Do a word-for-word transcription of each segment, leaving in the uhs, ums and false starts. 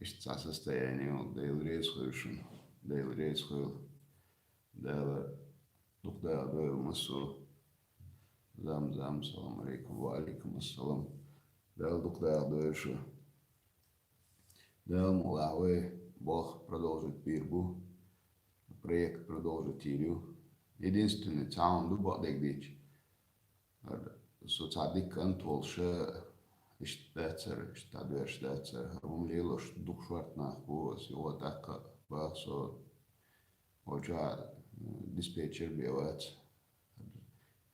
Иштта цхьа состояние йолу, Дела реза хуьлда шуна, Дела реза хуьлда. Дала дукха дакъа дойла массо. Зам, зам, салам алейкум, ва алейкум ассалам. Дала дукха дакъа дойла шу. Дала мукъ лахь вай болх продолжить бийр бу. Проект продолжить йийр ю. Единственный, цхьа хӀума ду бакъдерг дийцича. ХӀара со цхьа дика кӀант волуш, иштта дацара, иштта дӀадоьрзуш дацара. ХӀара хӀума лелош дукха шорта нах бу, аса юха тӀаккха баха со. Воча, м, диспетчер бен вац.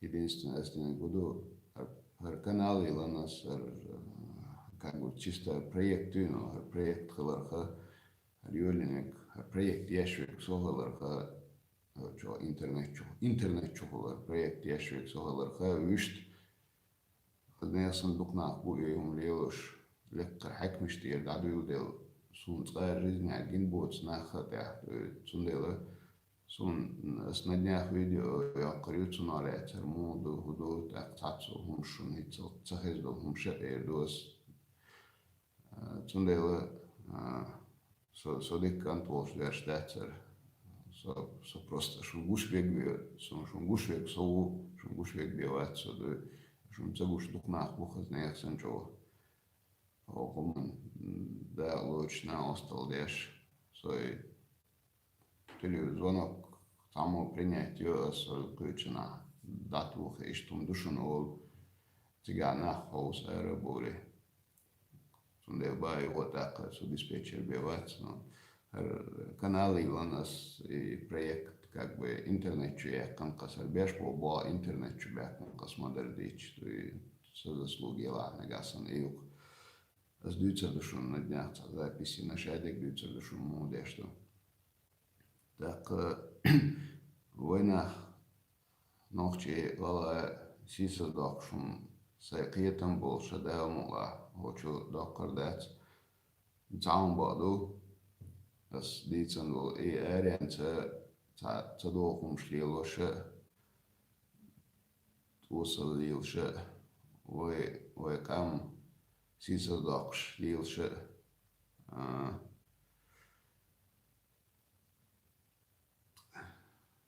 Единственное, ас динарг хӀун ду, хӀара, хӀара канал йиллина ас, хӀара, э, как бы чисто проект ю, но хӀара проект хиларх, хӀара йолийнарг, хӀара проект еш верг со хиларх, э, чо интернет чу, интернет чухула проект еш верг со хиларх, вуьшта. Хаза нехан санна дукха нах бу и хӀума лелош, лекхара хьаькамаш тӀера дӀадуьйладелла, суна цкъа а жизнь гина боцу нах а тӀехь. Цундела суна, ас на днях видео йоккхур ю цунах лаьцара, муха ду, хӀун ду, тӀаккха цхьацца хӀумаш шуна хӀинццалц ца хезна долу хӀумаш а эр ду ас. А, цундела, а, со, со дика кӀант волуш дерш дац хӀара. Со, со просто шуна гуш верг бен, со шуна гуш верг со ву, шуна гуш верг бен вац со дуй. Шуна ца гуш дукха нах бу хаза нехан санна чӀогӀа. ХӀокху хӀуманна дакъа лоцуш накъосталла деш, со и телезвонок цхьаммо принять йо, аса кхечанхьа дӀатуху, иштта хӀума ду шуна олу, цигахь нах хьовса ара а бовлий. Цундела бан юха тӀаккха со диспетчер бен вац, но хӀара канал йиллина ас и проект, как бы, интернет чу яьккхина ас, хӀара беш бо бо интернет чу баьккхина ас ма-дарра дийцича, и сан заслуга елахь нагахь санна и юкъа. Ас дуьйцур ду шуна, на днях цхьа записи, на шадерг дуьйцур ду шуна, муха деш ду. ТӀаккха вай нах, нохчий, валла, сийсаздоккхуш хӀума, сайн кхетам болуш, Дала мукъ лахь, хӀокху чу доккхур дац. Цхьа хӀума бакъ ду, ас дийцина долу и аренца цхьа ца догӀу хӀумаш лелош а, тӀосалла лелаш а, вай, вай къам сийсаздоккхуш лелаш а, а,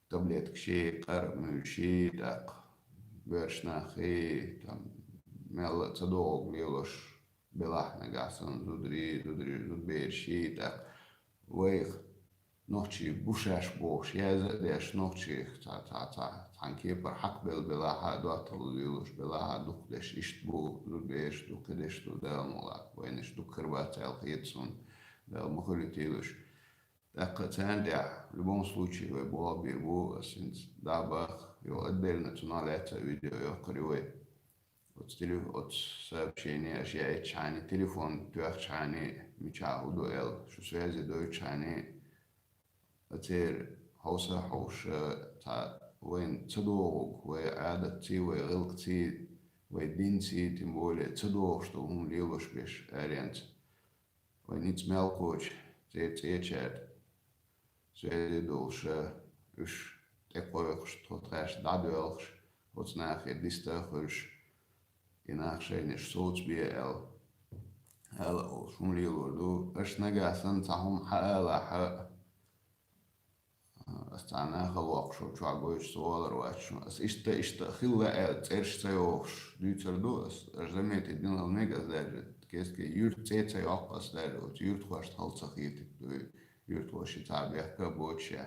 таблеткаш, къара муьйлш, тӀаккха боьрша нах, там, мелла а ца догӀург лелош белахь нагахь санна зударий, зударий, зудабераш, тӀаккха вайх нохчий бу шаьш бохуш, яза а деш, нохчий цхьа, цхьа, цхьа, цхьана кепара хьакхабелла белахь а, доттагӀалла лелош белахь а, дукха деш иштта бу, зудабераш ду, кхидерш ду, Дала мукъ лахь, вайнаш дукха хир бац аьлла хета суна, Дала ма хуьлуьйтийла уьш. ТӀаккха царна тӀехь, в любом случае, вай болх бийр бу, ас хӀинца дӀа а баха, йо, отдельно цунах лаьцна а видео йоккхур ю вай. Оцу теле-, оцу сообщение аша яийчхьана, телефон тоьхчхьана, мичахь хӀун ду аьлла, шу связи дойтучхьана, а церан хьовса а хьовша, цхьа вайна ца догӀург, вай Ӏадатций, вай гӀиллакхций, вай динца, тем более, ца догӀуш долу хӀума лелош беш аренца. Вай ницкъ мел кхочу, церан цӀечаьрда связи долуш, уьш тӀекхойкхуш, тхо тхаьш дӀадоьлхуш, оцу нахе диста а хуьлуш, и нах шайнаш соцабе аьлла, ала олуш хӀума лелор ду. Аша нагахь санна цхьа хӀума хьаалахь, ас цхьа нахала воккхуш волчохь гойтуш ца волар вац шуна. Ас иштта, иштта хилла аьлла, цӀераш ца йохуш дуьйцур ду ас. Аш заметить дина хила мега ас даже. Кестке юьрта цӀе ца йоккху ас даже. Оцу юьртахошна хала ца хетийта ду. Юьртахоша цхьа бехка а боцуш а.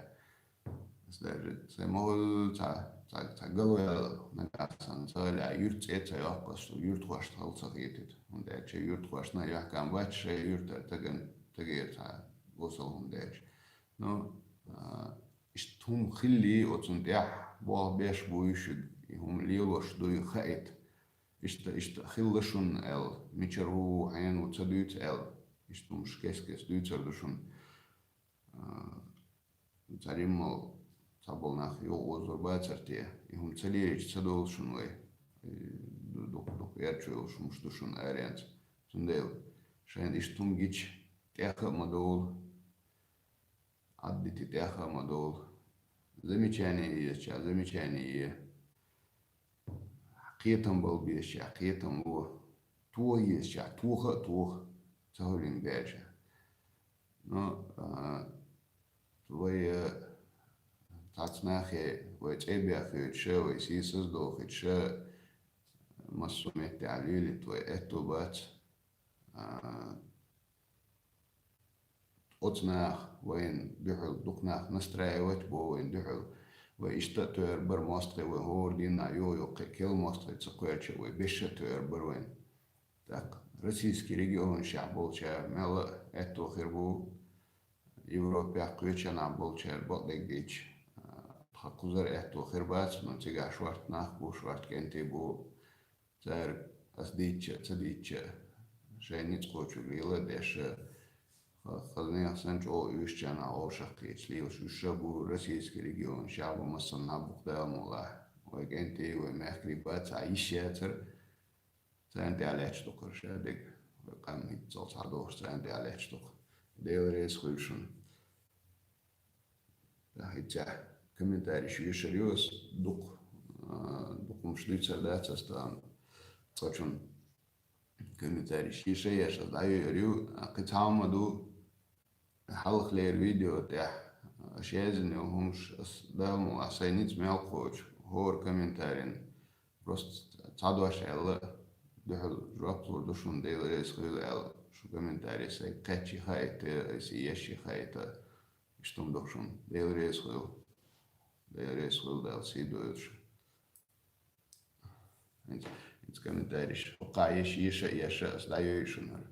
Ас даже сайн ма хуьллу цхьа, цхьа, цхьа галваьлла нагахь санна ца хилла, юьрта цӀе ца йоккху ас, шу юьртахошна хала ца хетийта. ХӀунда аьлча юьртахошна а яхкам бац, шайн юьртара таган, тагера цхьа осал хӀума дерча. Ну, а, иштта хӀума хилли, оцунна тӀехь болх беш бу уьш, и хӀума лелош дуй хаийта. Иштта, иштта хилла шуна аьлла, мичара ву, хьенан ву ца дуьйцу аьлла. Иштта хӀумаш кест-кеста дуьйцур ду шуна. А, цхьа риммал, цхьаболу нах юха озор бацара те, и хӀума ца лелийча ца долу шуна вай. И ду-, дукха-дукха эрчу йолуш хӀумаш ду шуна аренца. Цундела шайна иштта хӀума гича, тӀех а ма довла. Ӏаддити тӀех а ма довла. Замечание езача, замечание е. Кхетам бала безача, кхетам ло. Тоха езача, тоха а тоха. Ца хӀуллинг баьча. Ну, а, вай, а, цхьацца нахе вай цӀе бехкуьйтуш, вай сийсаз дохуьйтуш, массо а меттехь лелийта вай аьтто бац. А, оцу наха вайна дуьхьал дукха нах настраивать бо вайна дуьхьал. Вай иштта а тойр бара мостагӀий, вай хӀора дийнахь йо-йо кхин кел мостагӀий ца кхоьллича, вай беша а тойр бара вайна. ТӀаккха российский регионашкахь болчара мелла а аьтто хир бу, Европехь кхечанхьа болчара бакъдерг дийцича, тхан кхузара аьтто хир бац, но цигахь шорта нах бу, шорта кӀентий бу. Цара ас дийцча а, ца дийцча а, шайн ницкъ кхочург лела а деш, ха-, хазанех санна чӀогӀа уьш чанхьа гӀовшах кхеташ лелаш уьш а бу, российский регионашкахь бу, массанхьа бу-кх, Дала мукъ лахь. Вай кӀентий, вай мехкарий бац, цхьа йиш яцара, царна тӀехь лаьтташ ду-кх ша дерг, вай къам хӀинццалц схьадохуш, царна тӀехь лаьтташ ду-кх. Дела реза хуьлда шуна. ТӀаккха хӀинца комментарийш вешар ю ас дукха, а, дукха хӀумаш дуьйцур дац ас тахана. Цкъачунна комментарийш еша а еш ас дӀайойур ю, а, кхин цхьа хӀума ду, хьалхалера видео тӀехь, а, аша яздина йолу хӀумаш ас, Дала мукъ лахь, сайн ницкъ мел кхочу, хӀора комментарийна просто цхьа дош аьлла, дуьхьал жоп лур ду шуна, Дела реза хуьлда аьлла, шун комментарий сайн кхаьчча хаийта, айса еш хаийта. Иштта хӀума ду-кх шуна. Дела реза хуьлда. Дела реза хуьлда, Дала сий дойла шун. ХӀинца, хӀинца комментарийш. Хьокха еш, еша, еша, ас дӀайойу шуна хӀара.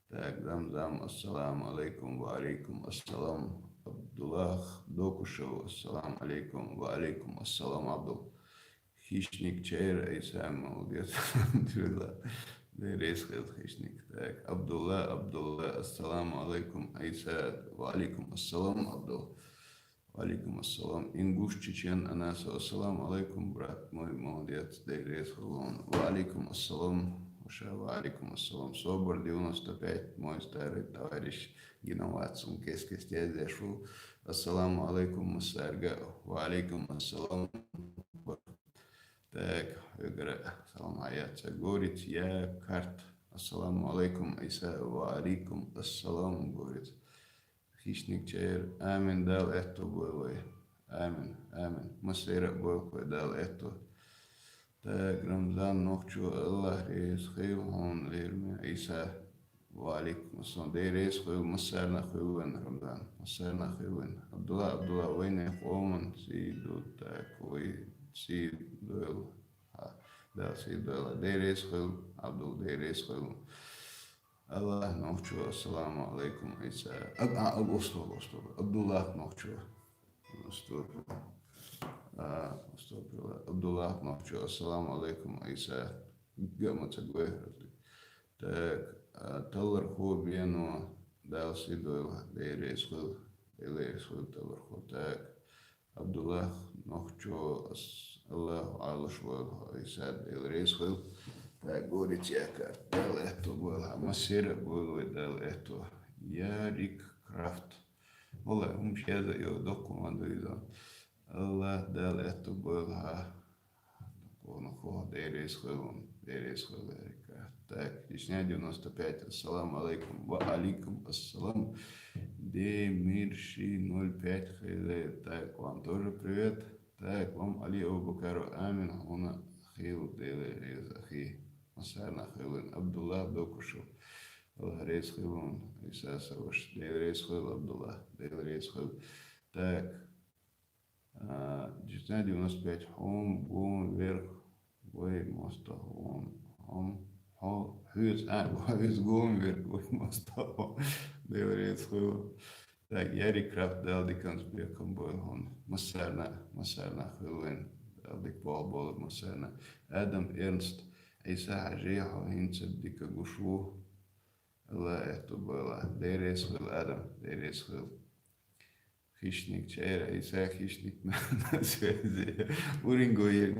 Так, Замзам, ассаламу алейкум, ва алейкум ассалам. Абдуллах Докушев, ассаламу алейкум, ва алейкум ассалам, Абдул. Хищник чер, Айса, молодец. Алхамдулилла. Дела реза хуьлда, Хищник. Так, Абдулла, Абдулла, ассаламу алейкум, Айса. Ва алейкум ассалам, Абдул. Ва алейкум ассалам. Ингуш Чечен Анаса, ассаламу алейкум, брат мой, молодец, Дела реза хуьлда. Ва алейкум ассалам, ваша, ва алейкум ассалам. Собр девяносто пять, мой старый товарищ, гина вац, кест-кеста яздеш ву. Ассаламу алейкум, массаьрга. Ва алейкум ассалам. Так, хьоьгара салам хьаяц. Горица Якарт. Ассаламу алейкум, Айса. Ва алейкум ассалам, Горица. Хищник чер. Амин, Дала аьтто бойла вай. Амин, амин. Массеран а бойла вай Дала аьтто. Так, Рамзан Нохчо, Аллах реза хуьлда хьуна, лераме Айса. Ва алейкум ассалам. Дела реза хуьлда, массарна а хуьлда вайн, Рамзан. Массарна а хуьлда вайн. Абдулла, Абдулла, вайнехан къоман сий ду, так, вай сий дойла. Хьа, Дала сий дойла. Дела реза хуьлда, Абдул, Дела реза хуьлда. Аллах Нохчо, ассаламу алейкум, Айса. Аб-, а, аб-, устур, устур. Абдуллах Нохчо. Устур. А, устур. Абдуллах Нохчо, ассаламу алейкум, Айса. Гамма ца гой хӀара. Так, а, таллар хо бено, Дала сий дойла, Дела реза хуьлда, Дела реза хуьлда таллар хо. Так, Абдуллах Нохчо, ас-, Аллаху Ӏалаш вайла хьо, Ӏийса, Дела реза хуьлда. Так, Горец Яков, Дала аьттув бойла хьа, массера а бойла вай, Дала аьттув. Ярик Крафт. Валлахь, хӀумаш яза йо, доккха ма дуй иза. Аллахь, Дала аьттув бойла хьа. Дукха хьох, Дела реза хуьлда, Дела реза хуьлда, Ярик Крафт. Так, Чечня девяносто пять, ассаламу алейкум. Ва алейкум ассалам. Демирши ноль пять хиле. Так, вам тоже привет. Так, вам Али Абубакару, амин, хьона хила Дела реза, хи. Массарна хилин. Абдуллах Докушев. Аллахь реза хуьлда, Ӏийса, са ваша. Дела реза хуьлда, Абдуллах, Дела реза хуьлда. Так. А, Чечня девяносто пять, хьона гом верг вай моастагӀа. Хьона, хьона, хьо-, хьоьца, а, хьоьца гом верг вай моастагӀа. Дела реза хуьлда. Так, Ярик Крафт, Дала диканца бекхам бойла хьона. Массарна, массарна хила вайна. Дала дика болх болба массарна. Адам Эрнст, Ӏийса-Хьажи, хьо хӀинца дика гуш ву. Аллахь аьттув бойла. Дела реза хуьлда, Адам, Дела реза хуьлда. Хищник, чӀер, Ӏийса, хищник на, на связи. Уренгой,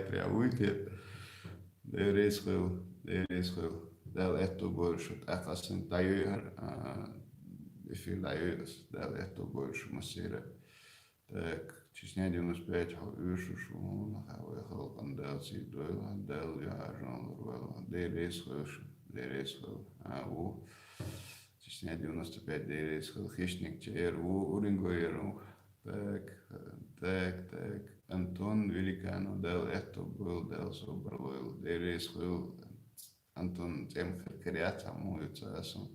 прям уйти. Дела реза хуьлда, Дела реза хуьлда. Дала аьттув бойла шу, тӀаккха ас санна дӀайой хӀара, а, эфир дӀайой ас. Дала аьттув бойла шу массера. Так, Чечня девяносто пять, хьо оьшуш ву, хьона хьа вай халкъана Дала сий дойла, Дала юхьӀаьржонлур войла. Дела реза хуьлда шу, Дела реза хуьлда. А, ву. Чечня девяносто пять, Дела реза хуьлда. Хищник, чӀер ву, Уренгой ер ву. Так, так, так. Антон Великанов, Дала аьттув бойла, Дала собар лойла. Дела реза хуьлда. Антон, тӀема хир кар яц хьа, мо ю ца асун.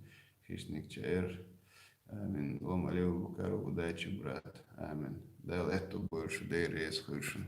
Хищник, чӀер. Амин. Вам Али Абубакару, удачи, брат. Амин. Дала аьттув бойла шу, Дела реза хуьлда шун.